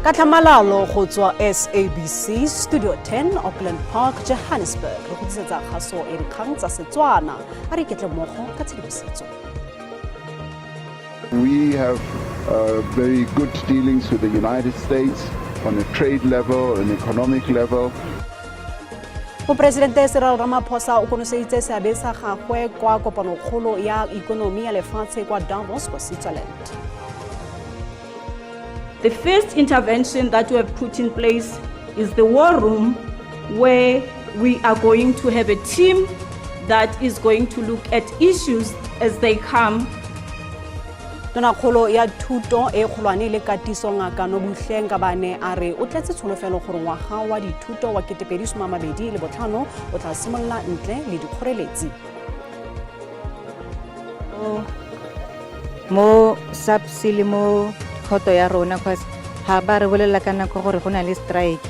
Ka tlhamalalo go tswa SABC Studio 10, Auckland Park, Johannesburg, re go tlisetsa kgaso ya dikgang tsa Setswana. A re iketle mmogo ka tshedimosetso. We have very good dealings with the United States on a trade level, an economic level. Moporesidente Cyril Ramaphosa o konoseditse seabe sa gagwe kwa kopanokgolo ya ikonomi ya lefatshe kwa Davos kwa Switzerland. The first intervention that we have put in place is the war room, where we are going to have a team that is going to look at issues as they come. Tonakgolo ya thuto e kgolwane le katiso, Ngaka Nobuhle Nkabane, a re o tletse tsholofelo gore ngwaga wa dithuto wa 2025 o tla simolola ntle le dikgoreletsi. Mo SAPS le mo khoto ya rona, cause ga ba re bolelela ka nako gore go na le strike.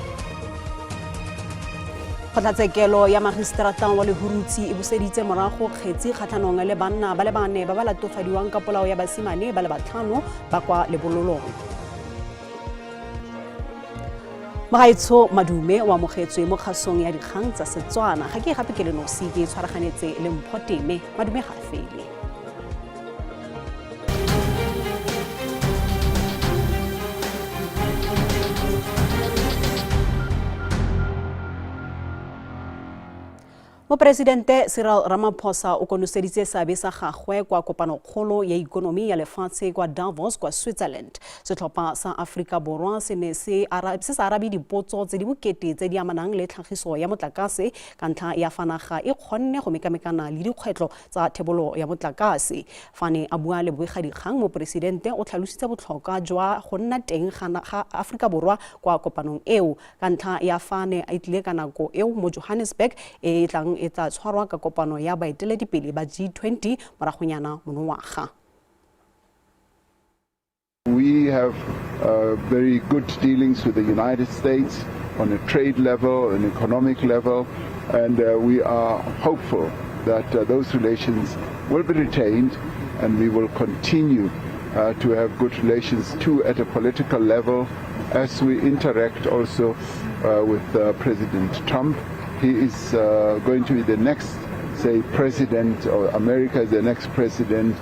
Kgotlatshekelo ya magistrata wa Lehurutshi e buseditse morago kgetsi kgatlhanong le banna ba le bane ba ba latofadiwang ka polao ya basimane ba le batlhano ba kwa lebololong. Mogaetsho, madume, o amogetswe mo kgasong ya dikgang tsa Setswana. Ga ke gape ke le nosi, ke tshwaraganetse le Mphoteme. Madume ga a fele. Moporesidente Cyril Ramaphosa o konoseditse seabe sa gagwe kwa kopanokgolo ya ikonomi ya lefatshe kwa Davos kwa Switzerland. Setlhopha sa Aforika Borwa se ne se sa arabe dipotso tse di bokete tse di amanang le tlhagiso ya motlakase ka ntlha ya fa naga e kgonne go mekamekana le dikgwetlho tsa thebolo ya motlakase. Fa ne a bua le bobegadikgang, moporesidente o tlhalositse botlhokwa jwa go nna teng ga Aforika Borwa kwa kopanong eo ka ntlha ya fa ne a tlile ka nako eo mo Johannesburg e e tlang e tla tshwarwa ka kopano ya baeteledipele ba G20 moragonyana monongwaga. We have very good dealings with the United States on a trade level, an economic level, and we are hopeful that those relations will be retained and we will continue to have good relations too at a political level as we interact also with President Trump. He is going to be the next, say, president, or America is the next president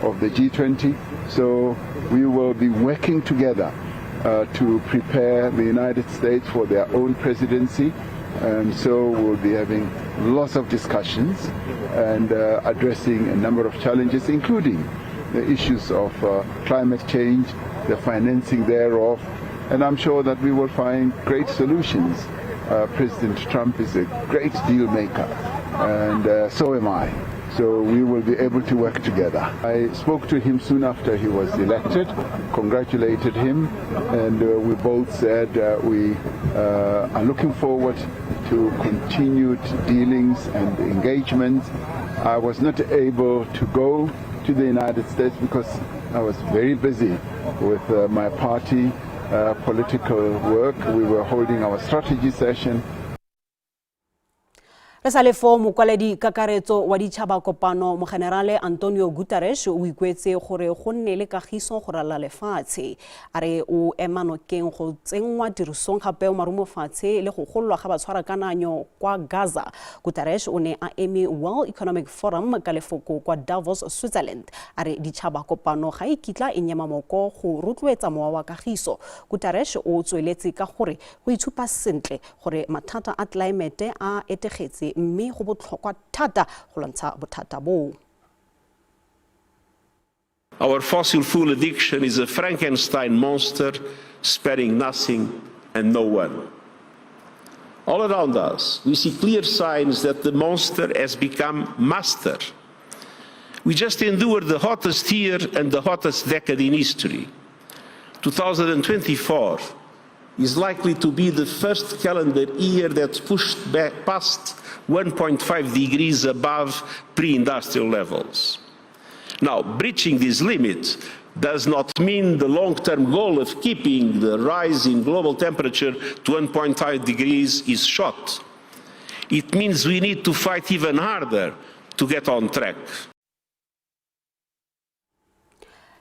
of the G20. So we will be working together to prepare the United States for their own presidency. And so we'll be having lots of discussions and addressing a number of challenges, including the issues of climate change, the financing thereof, and I'm sure that we will find great solutions. President Trump is a great deal maker, and so am I. So we will be able to work together. I spoke to him soon after he was elected, congratulated him, and we both said we are looking forward to continued dealings and engagement. I was not able to go to the United States because I was very busy with my party political work. We were holding our strategy session. Re sa le fo, mokwaledi kakaretso wa Ditšhaba Kopano, Mogenerale Antonio Guterres, o ikuetse gore go nne le kagiso go ralala lefatshe. A re o ema nokeng go tsenngwa tirisong gape marumofatshe le go gololwa ga batshwarakananyo kwa Gaza. Guterres o ne a eme World Economic Forum ka lefoko kwa Davos, Switzerland. A re Ditšhaba Kopano ga e kitla e nyema moko go rotloetsa mowa wa kagiso. Guterres o tsweletse ka gore go itshupa sentle gore mathata a tlelaemete a etegetse mme go botlhokwa thata go lwantsha bothata boo. Our fossil fuel addiction is a Frankenstein monster sparing nothing and no one. All around us, we see clear signs that the monster has become master. We just endured the hottest year and the hottest decade in history. 2024 is likely to be the first calendar year that pushed back past 1.5 degrees above pre-industrial levels. Now, breaching this limit does not mean the long-term goal of keeping the rise in global temperature to 1.5 degrees is shot. It means we need to fight even harder to get on track.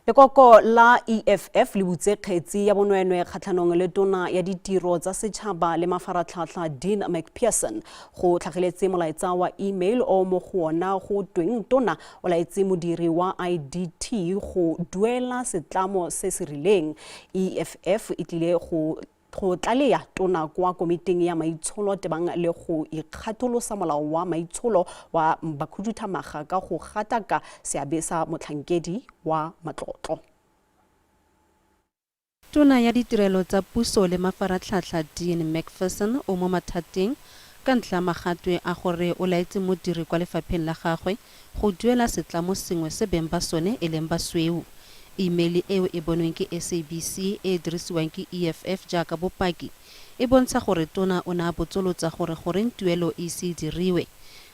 Lekoko la EFF le butse kgetsi ya bonweenwee kgatlhanong le tona ya ditiro tsa setšhaba le mafaratlhatlha Dean Macpherson. Go tlhageletse molaetsa wa email o mo go ona go tweng tona o laetse modiri wa IDT go duela setlamo se se rileng. EFF e tlile go go tlaleya tona kwa komiting ya maitsholo tebang le go ikgatholosa molao wa maitsholo wa bakhuduthamaga ka go gataka seabe sa motlhankedi wa matlotlo. Tona ya Ditirelo tsa Puso le Mafaratlhatlha Dean Macpherson o mo mathateng ka ntlha ya magatwe a gore o laetse modiri kwa lefapheng la gagwe go duela setlamo sengwe se beng ba sone e leng basweu. Email eo e bonweng ke SABC e e dirisiwang ke EFF jaaka bopaki e bontsha gore tona o ne a botsolotsa gore goreng tuelo e ise e diriwe.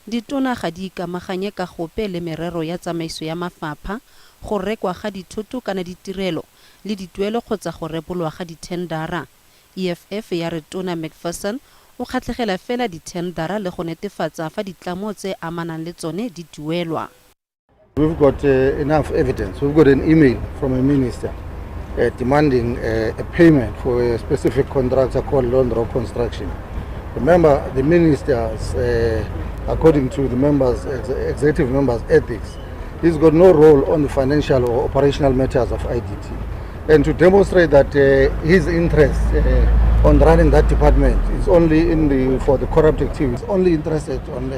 Ditona ga di ikamaganye ka gope le merero ya tsamaiso ya mafapha, go rekwa ga dithoto kana ditirelo, le dituelo kgotsa go rebolwa ga dithendara. EFF ya re Tona Macpherson o kgatlhegela fela dithendara le go netefatsa fa ditlamo tse amanang le tsone di duelwa. We've got enough evidence. We've got an email from a minister demanding a payment for a specific contractor called Lonrho Construction. Remember, the ministers, according to the members, executive members' ethics, he's got no role on the financial or operational matters of IDT. And to demonstrate that his interest on running that department is only for the corrupt activities, only interested on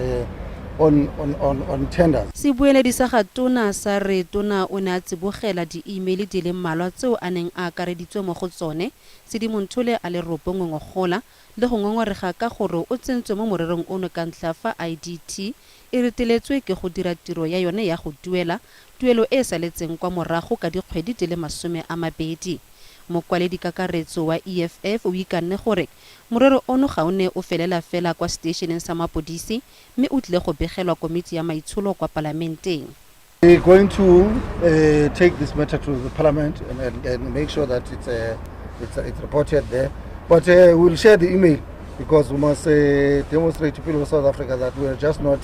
tenders. Sebueledi sa ga tona sa re tona o ne a tsibogela di-email di le mmalwa tseo a neng a akareditswe mo go tsone Sedimonthole a le 9 ngogola le go ngongorega ka gore o tsentswe mo morerong ono ka ntlha fa IDT e reteletswe ke go dira tiro ya yone ya go duela tuelo e e saletseng kwa morago ka dikgwedi di le 20. Mokwaledi kakaretso wa EFF o ikanne gore morero ono ga o ne o felela fela kwa seteisheneng sa mapodisi mme o tlile go begelwa komiti ya maitsholo kwa palamenteng. We're going to take this matter to the parliament and make sure that it's reported there. But we'll share the email because we must demonstrate to people of South Africa that we're just not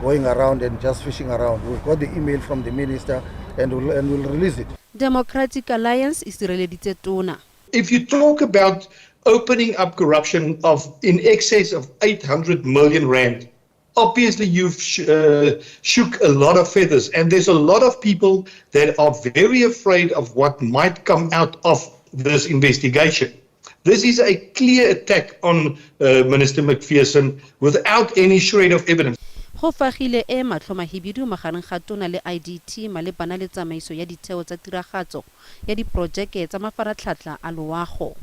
going around and just fishing around. We've got the email from the minister and we'll release it. Democratic Alliance e sireleditse tona. If you talk about opening up corruption of in excess of 800 million rand, obviously you've shook a lot of feathers, and there's a lot of people that are very afraid of what might come out of this investigation. This is a clear attack on Minister Macpherson without any shred of evidence. Go fagile e matlho mahibidu magareng ga tona le IDT malebana le tsamaiso ya ditheo tsa tiragatso ya diporojeke tsa mafaratlhatlha a loago.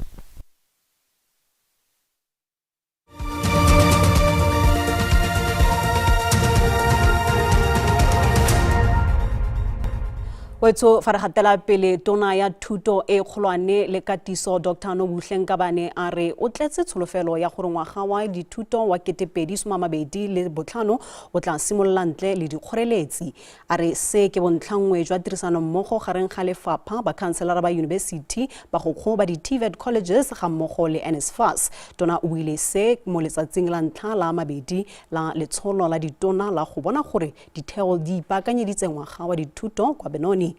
Wetso fa re gatela pele tona ya thuto e kgolwane le katiso Dr. Nobuhle Nkabane a re o tletse tsholofelo ya gore ngwaga wa dithuto wa 2025 o tla simolola ntle le dikgoreletsi. A re se ke bontlhanngwe jwa tirisanommogo gareng ga lefapha bakhanselara ba yunibesithi bagokgo ba di-TVET colleges ga mmogo le NSFAS. Tona o buile se mo letsatsing la ntlha la mabedi la letsholo la ditona la go bona gore ditheo di ipaakanyeditse ngwaga wa dithuto kwa Benoni.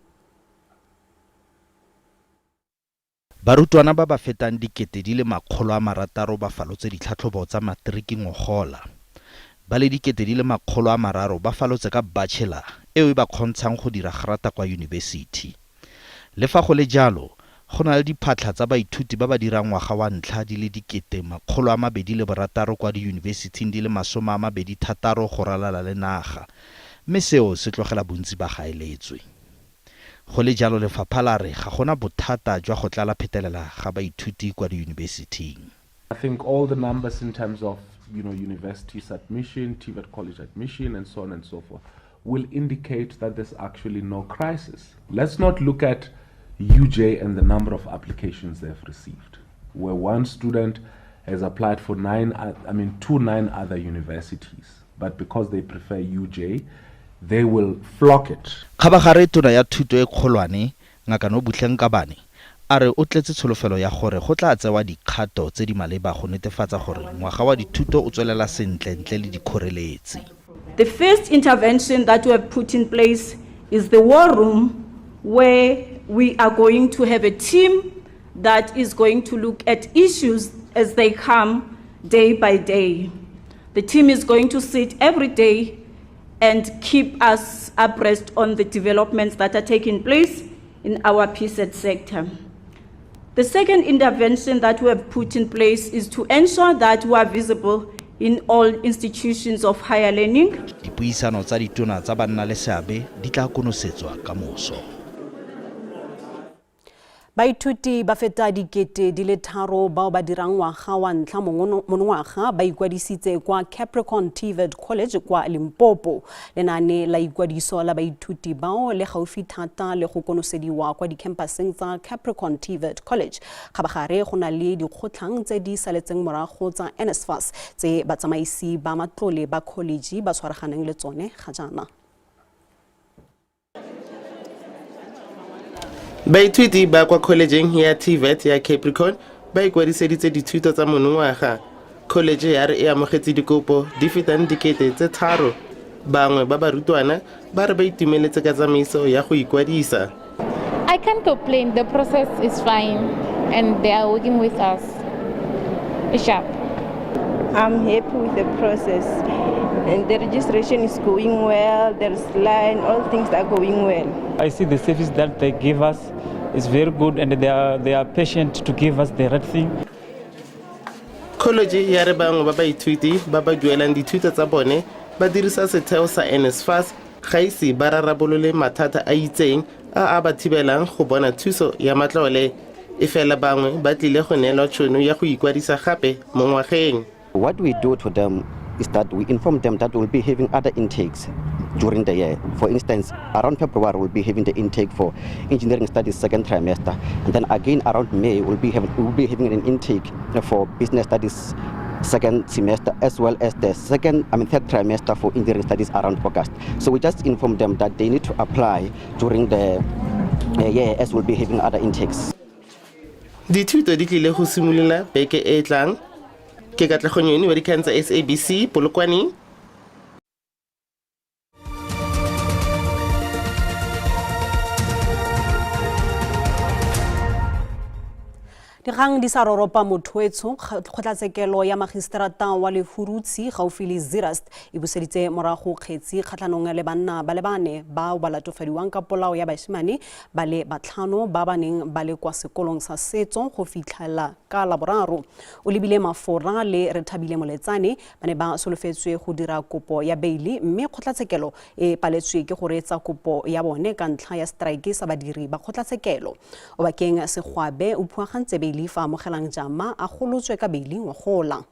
Barutwana ba ba fetang 600,000 ba falotse ditlhatlhobo tsa matriki ngogola. Ba le 300,000 ba falotse ka bachelor eo e ba kgontshang go dira grata kwa yunibesithi. Le fa go le jalo, go na le diphatlha tsa baithuti ba ba dirang ngwaga wa ntlha di le 226,000 kwa diyunibesithing di le 26 go ralala le naga, mme seo se tlogela bontsi ba gaeletswe. Go le jalo lefapha la re ga gona bothata jwa go tlala phetelela ga baithuti kwa diyunibesithing. I think all the numbers in terms of university submission, TVET college admission, and so on and so forth, will indicate that there's actually no crisis. Let's not look at UJ and the number of applications they've received, where one student has applied for 9 other universities, but because they prefer UJ, they will flock it. Kgabagare tona ya thuto e kgolwane, Ngaka Nobuhle Nkabane, a re o tletse tsholofelo ya gore go tla tsewa dikgato tse di maleba go netefatsa gore ngwaga wa dithuto o tswelela sentle ntle le dikgoreletsi. The first intervention that we have put in place is the war room, where we are going to have a team that is going to look at issues as they come day by day. The team is going to sit every day and keep us abreast on the developments that are taking place in our PSET sector. The second intervention that we have put in place is to ensure that we are visible in all institutions of higher learning. Dipuisano tsa ditona tsa banna le seabe di tla konosetswa ka moso. Baithuti ba feta 3,000 bao ba dirang ngwaga wa ntlha monongwaga ba ikwadisitse kwa Capricorn TVET College kwa Limpopo. Lenaane la ikwadiso la baithuti bao le gaufi thata le go konosediwa kwa dikhempaseng tsa Capricorn TVET College. Kgabagare go na le dikgotlhang tse di saletseng morago tsa NSFAS tse batsamaisi ba matlole ba college ba tshwaraganeng le tsone ga jaana. Baithuti ba kwa kholejeng ya TVET ya Capricorn ba ikwadiseditse dithuto tsa monongwaga. College ya re e amogetse dikopo di fetang 3,000. Bangwe ba barutwana ba re ba itumeletse ka tsamaiso ya go ikwadisa. I can't complain. The process is fine and they are working with us. It's sharp. I'm happy with the process and the registration is going well. There's line, all things are going well. I see the service that they give us is very good and they are patient to give us the right thing. College ya re bangwe ba baithuti ba ba duelang dithuto tsa bone ba dirisa setheo sa NSFAS ga ise ba rarabolole mathata a itseng a a ba thibelang go bona thuso ya matlole. E fela bangwe ba tlile go neelwa tšhono ya go ikwadisa gape mo ngwageng. What we do to them is that we inform them that we'll be having other intakes during the year. For instance, around February we'll be having the intake for engineering studies second trimester, and then again around May we'll be having an intake for business studies second semester, as well as the third trimester for engineering studies around August. So we just inform them that they need to apply during the year as we'll be having other intakes. Dithuto di tlile go simolola beke e tlang. Ke Katlego Nyoni wa dikgang tsa SABC Polokwane. Dikgang di sa roropa motho etsho. Kgotlatshekelo ya magistrata wa Lehurutshi gaufi le Zeerust e buseditse morago kgetsi kgatlhanong le banna ba le bane bao ba latofadiwang ka polao ya bašemane ba le batlhano ba ba neng ba le kwa sekolong sa setso go fitlhela ka Laboraro. O lebile Mafora le Rethabile Moletsane ba ne ba solofetswe go dira kopo ya beili mme kgotlatshekelo e paletswe ke go reetsa kopo ya bone ka ntlha ya strike sa badiri ba kgotlatshekelo. Obakeng Segwabe o phuagantse beili fa amogelang jama a golotswe ka beili ngogola.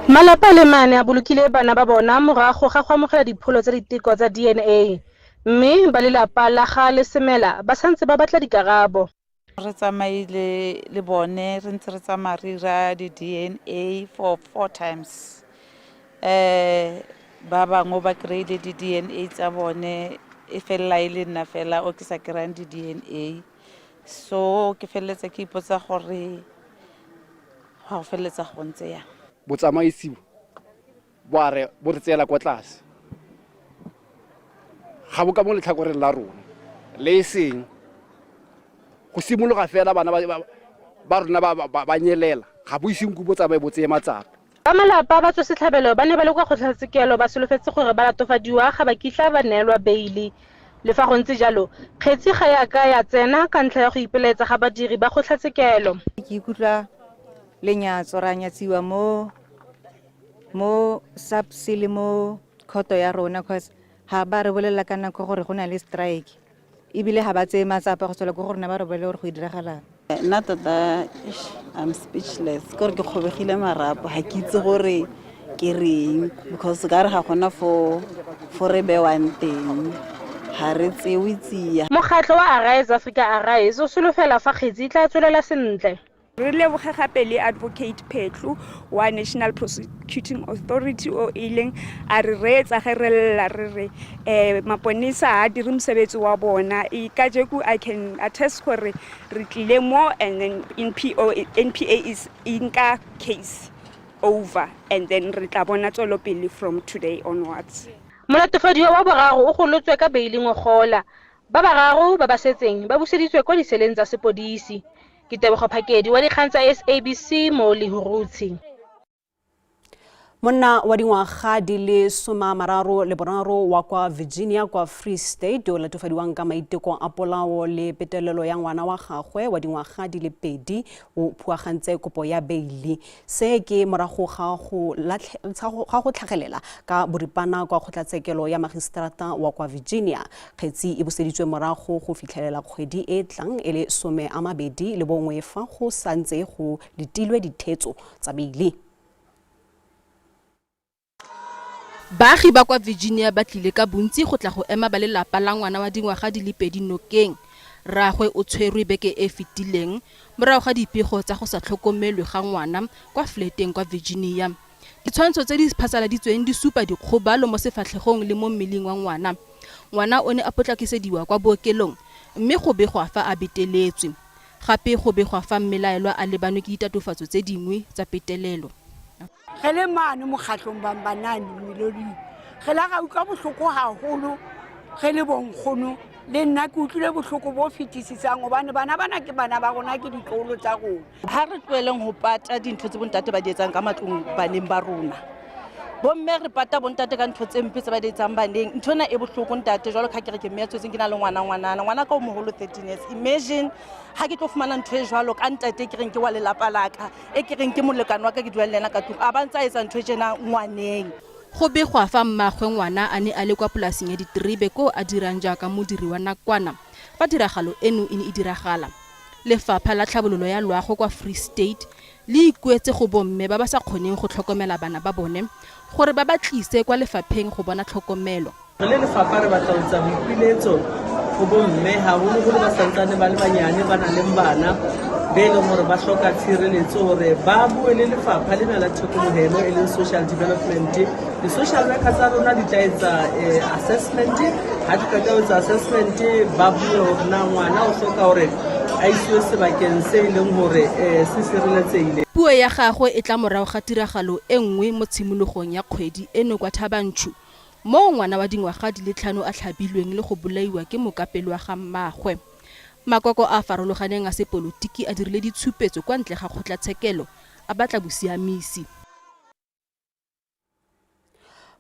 Malapa le mane a bolokile bana ba bona morago ga go amogela dipholo tsa diteko tsa DNA, mme ba lelapa la ga Lesemela ba santse ba batla dikarabo. Re tsamaile le bone re ntse re tsamaya re ira di-DNA for 4 times. Ba bangwe ba kry-ile di-DNA tsa bone e felela e le nna fela o ke sa kry-ang di-DNA. So ke feleletsa ke ipotsa gore ga go feleletsa go ntse yang. Botsamaisi bo a re bo re tseela kwa tlase, ga bo ka mo letlhakoreng la rona le e seng go simologa fela bana ba rona ba nyelela, ga bo iseng ko bo tsamaye bo tseye matsapa. Ba malapa ba tswesetlhabelo ba ne ba le kwa kgotlatshekelo ba solofetse gore ba latofadiwa ga ba kitla ba neelwa beili. Le fa go ntse jalo, kgetsi ga ya ka ya tsena ka ntlha ya go ipelaetsa ga badiri ba kgotlatshekelo. Ke ikutlwa lenyatso, ra nyatsiwa mo SAPS le mo khoto ya rona, cause ga ba re bolelela ka nako gore go na le strike, ebile ga ba tseye matsapa go tswela ko go rona ba re bolele gore go diragalang. Nna tota I'm speechless, ke gore ke kgobegile marapo, ga ke itse gore ke reng, because ka re ga gona fo re bewang teng. Ga re tsewe tsia. Mokgatlho wa Arise Africa Arise o solofela fa kgetsi e tla tswelela sentle. Re leboge gape le Advocate Phetlo wa National Prosecuting Authority o ileng a re reetsa ge re lla re re maponesa ha dire mosebetsi wa bona. E kajeko I can attest gore re tlile mo and then NPA is inka case over and then re tla bona tswelopele from today onwards. Molatofadiwa wa boraro o golotswe ka beili ngogola. Ba bararo ba ba setseng ba buseditswe kwa diseleng tsa sepodisi. Ke Tebogo Phakedi wa dikgang tsa SABC mo Lehurutshe. Monna wa dingwaga di le 33 wa kwa Virginia kwa Free State yo o latofadiwang ka maiteko a polao le petelelo ya ngwana wa gagwe wa dingwaga di le 2 o phuagantse kopo ya beili. Se ke morago ga go tlhagelela ka boripana kwa kgotlatshekelo ya magistrata wa kwa Virginia. Kgetsi e buseditswe morago go fitlhelela kgwedi e tlang e le 21 fa go santse go letilwe dithetso tsa beili. Baagi ba kwa Virginia ba tlile ka bontsi go tla go ema ba lelapa la ngwana wa dingwaga di le 2 nokeng. Rraagwe o tshwerwe beke e e fetileng morago ga dipego tsa go sa tlhokomelwe ga ngwana kwa fleteng kwa Virginia. Ditshwantsho tse di phasaladitsweng di supa dikgobalo mo sefatlhegong le mo mmeleng wa ngwana. Ngwana o ne a potlakisediwa kwa bookelong mme go begwa fa a beteletswe. Gape go begwa fa mmelaelwa a lebanwe ke ditatofatso tse dingwe tsa petelelo. Re le mane mokgatlong Bambanani Meloding, re la ra utlwa bohloko haholo re le bonkgono. Le nna ke utlwile bohloko bo fetisisang hobane bana bana ke bana ba rona, ke ditloholo tsa rona. Ha re tloheleng ho pata dintho tse bontate ba di etsang ka matlong baneng ba rona. Bomme re pata bontate ka ntho tse mpe tse ba di etsang baneng. Ntho ena e bohloko ntate, jwalo ka ha ke re ke mme ya tswetseng ke na le ngwana ngwanana. Ngwana ka o moholo 13 years. Imagine ha ke tlo fumana ntho e jwalo ka ntate ke reng ke wa lelapa la ka, e ke reng ke molekane wa ka ke dulang le yena ka tlung, a ba ntse a etsa ntho e tjena ngwaneng. Go begwa fa mmaagwe ngwana a ne a le kwa polasing ya diterebe koo a dirang jaaka modiri wa nakwana fa tiragalo eno e ne e diragala. Lefapha la Tlhabololo ya Loago kwa Free State le ikuetse go bomme ba ba sa kgoneng go tlhokomela bana ba bone gore ba ba tlise kwa lefapheng go bona tlhokomelo. Re le lefapha re batla ho etsa boipiletso ho bomme, haholoholo ba santsane ba le banyane ba nang le bana be e leng hore ba hloka tshireletso, hore ba bue le lefapha lena la thekolohelo e leng social development. Di-social worker tsa rona di tla etsa assessment. Ha di qeta ho etsa assessment, ba bue hore na ngwana o hloka hore a isiwe sebakeng se e leng hore se sireletsehile. Puo ya gagwe e tla morago ga tiragalo e nngwe mo tshimologong ya kgwedi eno kwa Thabanchu, moo ngwana wa dingwaga di le tlhano a tlhabilweng le go bolaiwa ke mokapelo wa ga mmaagwe. Makoko a a farologaneng a sepolotiki a dirile ditshupetso kwa ntle ga kgotlatshekelo a batla bosiamisi.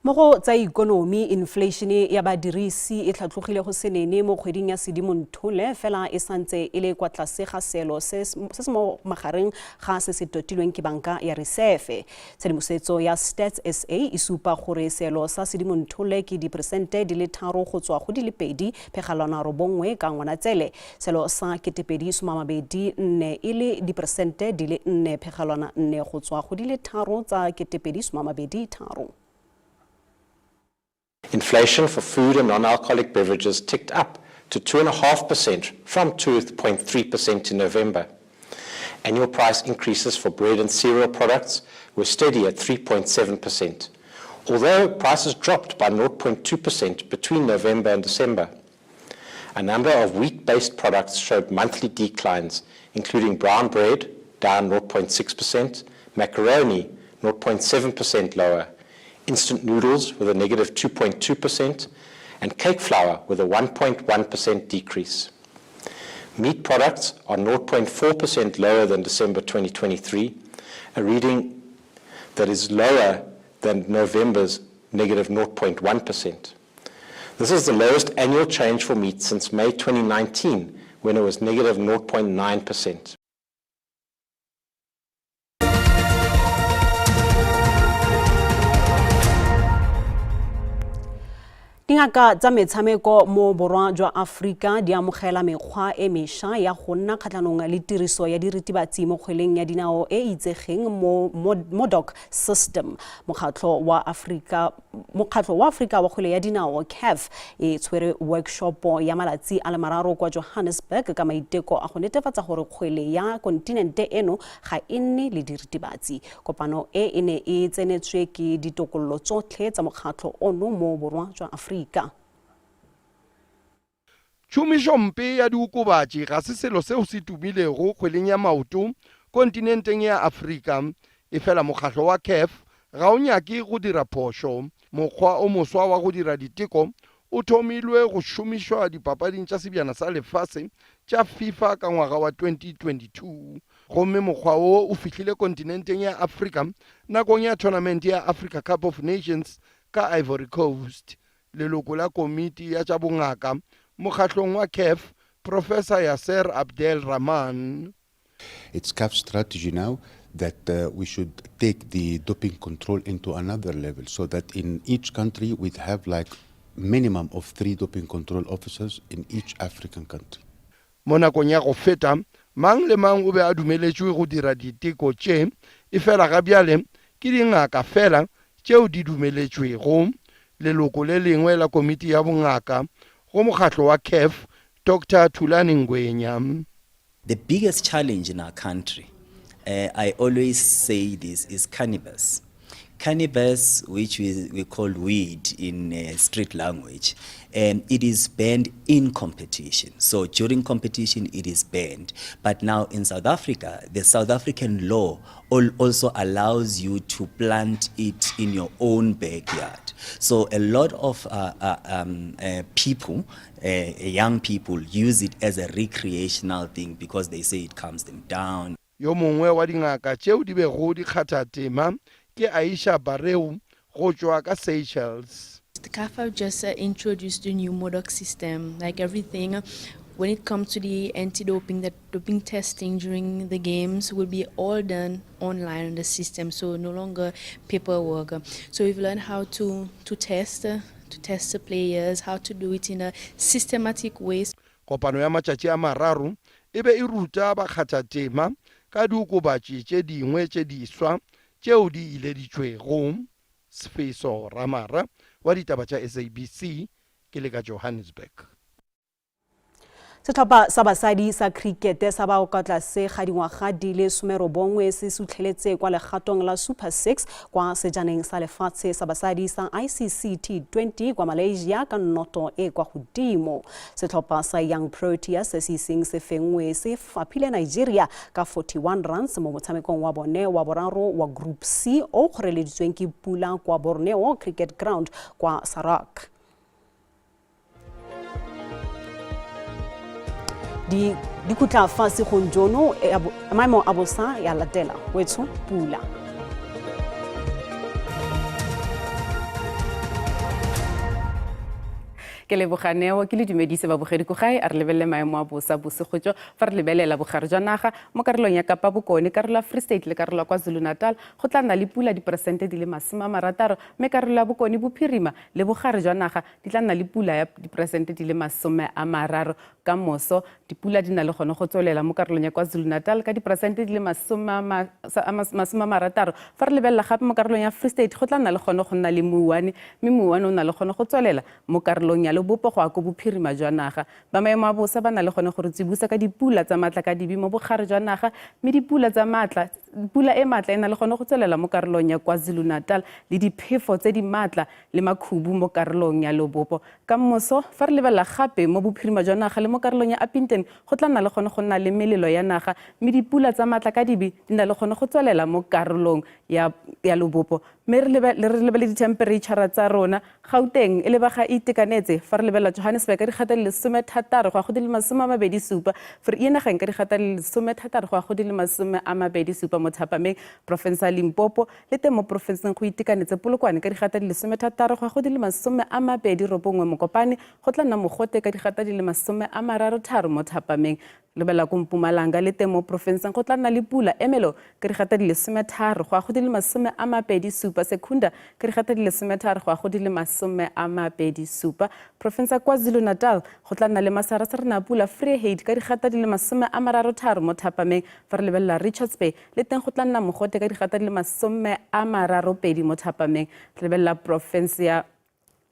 Mo go tsa ikonomi, infleišene ya badirisi e tlhatlogile go se nene mo kgweding ya Sedimonthole, fela e santse e le kwa tlase ga seelo se se mo magareng ga se se totilweng ke banka ya Risefe. Tshedimosetso ya Stats SA e supa gore seelo sa Sedimonthole ke diperesente di le 3 go tswa go di le 2.91 ka Ngwanatsele, seelo sa 2024 e le diperesente di le 4.4 go tswa go di le 3 tsa 2023. Inflation for food and non-alcoholic beverages ticked up to 2.5% from 2.3% in November. Annual price increases for bread and cereal products were steady at 3.7%, although prices dropped by 0.2% between November and December. A number of wheat-based products showed monthly declines, including brown bread, down 0.6%, macaroni, 0.7% lower, instant noodles with a negative 2.2%, and cake flour with a 1.1% decrease. Meat products are 0.4% lower than December 2023, a reading that is lower than November's negative 0.1%. This is the lowest annual change for meat since May 2019, when it was negative 0.9%. Dingaka tsa metshameko mo borwa jwa Aforika di amogela mekgwa e mešwa ya go nna kgatlhanong le tiriso ya diritibatsi mo kgweleng ya dinao e e itsegeng mo Modoc System. Mokgatlho wa Aforika Mokgatlho wa Aforika wa kgwele ya dinao CAF e tshwere workshop ya malatsi a le mararo kwa Johannesburg ka maiteko a go netefatsa gore kgwele ya kontinente eno ga e nne le diritibatsi. Kopano e e ne e tsenetswe ke ditokololo tsotlhe tsa mokgatlho ono mo borwa jwa Aforika. Tšhomišompe ya diokobatši ga se selo seo se tumilego kgweleng ya maoto kontinenteng ya Afrika, efela mokgahlo wa CAF ga o nyake go dira phošo. Mokgwa o moswa wa go dira diteko o thomilwe go šomišwa dipapading tša Sebjana sa Lefase tša FIFA ka ngwaga wa 2022 gomme mokgwa wo o fihlile kontinenteng ya Afrika nakong ya thonamente ya Africa Cup of Nations ka Ivory Coast. Leloko la komiti ya tša bongaka mokgahlong wa CAF, Professor Yasser Abdel Rahman. It's CAF's strategy now that we should take the doping control into another level so that in each country we'd have like minimum of 3 doping control officers in each African country. Mo nakong ya go feta, mang le mang o be a dumeletšwe go dira diteko tše, efela ga bjale ke dingaka feela tšeo di dumeletšwego. Leloko le lengwe la komiti ya bongaka go mokgatlo wa CAF, Doctor Thulani Ngwenya. The biggest challenge in our country, I always say this, is cannabis. Cannabis, which we call weed in street language, it is banned in competition. So during competition, it is banned. But now in South Africa, the South African law also allows you to plant it in your own backyard. So a lot of people, young people, use it as a recreational thing because they say it calms them down. Yo mongwe wa dingaka tšeo di bego di kgatha tema ke Aisha Bareu go tšwa ka Seychelles. The CAF have just introduced a new MODOC system, like everything. When it comes to the anti-doping, the doping testing during the games will be all done online in the system, so no longer paperwork. So we've learned how to test the players, how to do it in a systematic way. Kopano ya matšatši a mararo e be e ruta bakgathatema ka diokobatši tše dingwe tše diswa tšeo di ileditšwego. Sefeso Ramara wa ditaba tša SABC ke le ka Johannesburg. Setlhopha sa basadi sa cricket sa bao ka tlase ga dingwaga di le 19 se sutlheletse kwa legatong la Super 6 kwa sejaneng sa lefatshe sa basadi sa ICC T20 kwa Malaysia ka noto e kwa godimo. Setlhopha sa Young Proteas se se iseng se fenngwe se faphile Nigeria ka 41 runs mo motshamekong wa bone wa boraro wa Group C o kgoreleditsweng ke pula kwa Borneo Cricket Ground kwa Sarawak. Di dikhutla fa segong jono maemo a bosa ya latela wetsho pula. Ke leboganeo ke le dumedise babogedi ko gae. A re lebelele maemo a bosa bosigo jo. Fa re lebelela bogare jwa naga mo karolong ya Kapa Bokone, karolo ya Free State le karolo ya KwaZulu-Natal, go tla nna le pula diperesente di le 60, mme karolo ya Bokone Bophirima le bogare jwa naga di tla nna le pula ya diperesente di le 30. Ka moso dipula di na le gone go tswelela mo karolong ya KwaZulu-Natal ka diperesente di le 60. Fa re lebelela gape mo karolong ya Free State, go tla nna le gone go nna le mouane, mme mouane o na le gone go tswelela mo karolong ya Lebopo go ya ko bophirima jwa naga. Ba maemo a bosa ba na le gone go re tsibusa ka dipula tsa maatla ka dibi mo bogare jwa naga, mme dipula tsa maatla, pula e maatla e na le gone go tswelela mo karolong ya KwaZulu-Natal le diphefo tse di maatla le makhubu mo karolong ya Lebopo. Ka moso fa re lebelela gape mo bophirima jwa naga le mo karolong ya Upington, go tla nna le gone go nna le melelo ya naga, mme dipula tsa maatla ka dibi di na le gone go tswelela mo karolong ya Lebopo. Mme re lebele dithempereitšhara tsa rona. Gauteng e lebega e itekanetse. Fa re lebelela Johannesburg ka dikgata le 16 go ya go di le 27, Vereeniging ka dikgata le 16 go ya go di le 27 mo thapameng. Porofense ya Limpopo le teng mo porofenseng go itekanetse. Polokwane ka dikgata di le 16 go ya go di le 29, Mokopane go tla nna mogote ka dikgata di le 33 mo thapameng. Lebelela ko Mpumalanga le teng mo porofenseng go tla nna le pula. Ermelo ka dikgata di le 13 go ya go di le 27, Secunda ka dikgata di le 13 go ya go di le 27. Porofense ya KwaZulu-Natal go tla nna le masarasarana a pula. Vryheid ka dikgata di le 33 mo thapameng. Fa re lebelela Richards Bay le teng go tla nna mogote ka dikgata di le 32 mo thapameng. Re lebelela porofense ya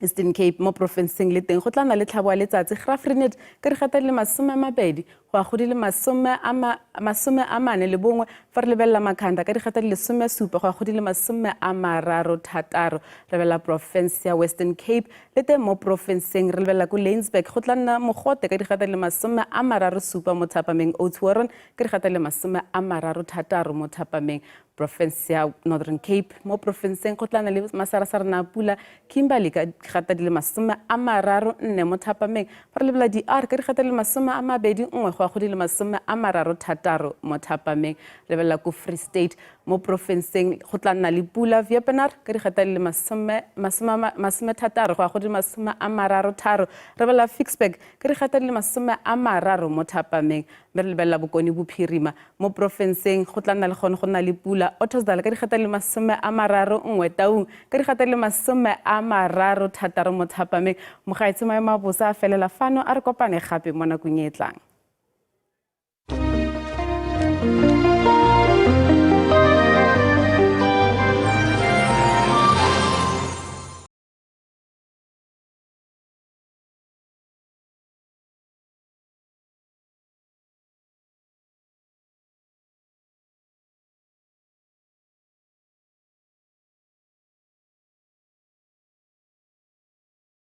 Eastern Cape mo porofenseng le teng go tla nna le tlhabo ya letsatsi. Graaff-Reinet ka dikgata di le 20 go ya go di le 41. Fa re lebelela Makhanda ka dikgata di le 17 go ya go di le 36. Re lebelela porofense ya Western Cape le teng mo porofenseng re lebelela ko Laingsburg go tla nna mogote ka dikgata di le 37 mo thapameng. Oudtshoorn ka dikgata di le 36 mo thapameng. Porofense ya Northern Cape, mo porofenseng go tla nna le masarasarana a pula, Kimberley ka digata di le 34 mo thapameng, fa re lebelela DR ka digata di le 21 go ya go di le 36 mo thapameng. Lebelela ko Free State, mo porofenseng go tla nna le pula, Wepener ka digata di le 60 go ya go di le 33. Re lebelela Ficksburg ka digata di le 30 mo thapameng. Mme re lebelela Bokone Bophirima, mo porofenseng go tla nna le gone go nna le pula, Ottosdal ka digata di le 31, Taung ka digata di le 36 mo thapameng. Mogaetsho maemo a bosa a felela fano, a re kopane gape mo nakong e e tlang.